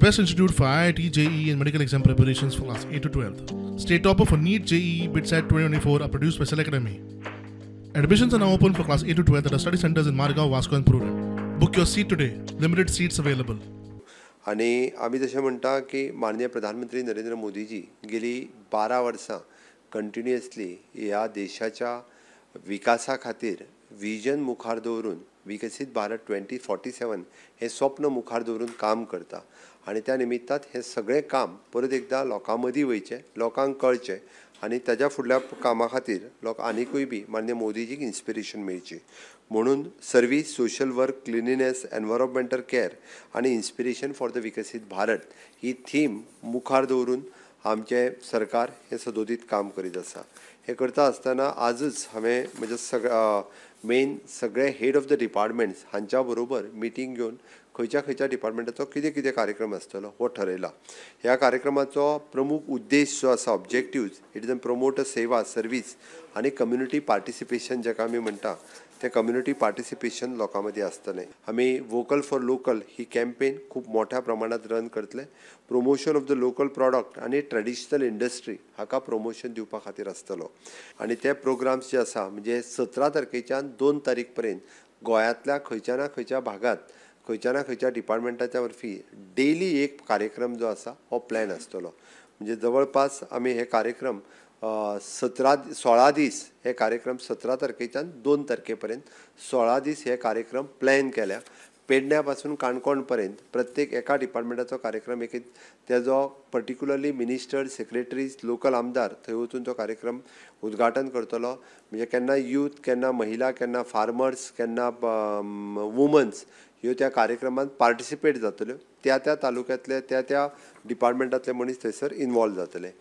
best institute for IIT, JEE and medical exam preparations for class 8 to 12. State topper for NEET, JEE, BITSAT 2024 are produced by Cell Academy. Admissions are now open for class 8 to 12 at our study centers in Margao, Vasco and Porvorim. Book your seat today. Limited seats available. आनी आमी जशें म्हणटा की माननीय प्रधानमंत्री नरेंद्र मोदीजी गेली 12 वर्सां कंटिन्युअसली ह्या देशाच्या विकासा खातीर विजन मुखार दवरून विकसीत भारत 2047 हें स्वप्न मुखार दवरून काम करता आनी त्या निमित्तान हें सगळें काम परत एकदां लोकां मदीं वयचें, लोकांक कळचें आनी ताज्या फुडल्या कामा खातीर लोक आनिकूय बी माननीय मोदीजीक इन्स्पिरेशन मेळची म्हणून service, social work, cleanliness, environmental care आनी इन्स्पिरेशन फॉर the विकसीत भारत ही थीम मुखार दवरून आमचें सरकार हें सदोदीत काम करीत आसा. हें करता आसतना आजच हांवें म्हज्या मेन सगळे हेड ऑफ the departments हांच्या बरोबर मिटींग घेवन खंयच्या खंयच्या डिपार्टमेंटाचो कितें कितें कार्यक्रम आसतलो हो ठरयला. ह्या कार्यक्रमाचो प्रमुख उद्देश जो आसा, objectives, it is a promote a seva, service आनी कम्युनिटी पार्टिसिपेशन जाका आमी म्हणटा तें कम्युनिटी पार्टिसिपेशन लोकां मदीं आसतलें. आमी vocal for local he campaign खूब मोठ्या प्रमाणांत रन करतले. Promotion of the local product आनी ट्रेडिशनल इंडस्ट्री हाका प्रोमोशन दिवपा खातीर आसतलो. आनी ते प्रोग्राम्स जे आसा म्हणजे 17 तारखेच्यान 2 तारीख पर्यंत गोंयांतल्या खंयच्या ना खंयच्या भागांत खंयच्या ना खंयच्या डिपार्टमेंटाच्या वरवीं डेली एक कार्यक्रम जो आसा हो प्लॅन आसतलो. म्हणजे जवळपास आमी हे कार्यक्रम 16 दीस हे कार्यक्रम 17 तारखेच्यान 2 तारखे पर्यंत 16 दीस हे कार्यक्रम प्लॅन केल्या. पेडण्या पासून काणकोण पर्यंत प्रत्येक एका डिपार्टमेंटाचो कार्यक्रम एक तेजो पर्टिक्युलरली मिनिस्टर, सेक्रेटरीज, लोकल आमदार थंय वचून तो कार्यक्रम उद्घाटन करतलो. म्हणजे केन्ना यूथ, केन्ना महिला, केन्ना फार्मर्स, केन्ना वुमन्स ह्यो त्या कार्यक्रमांत पार्टिसिपेट जातल्यो. त्या त्या तालुक्यांतले त्या त्या डिपार्टमेंटांतले मनीस थंयसर इनवॉल्व जातले.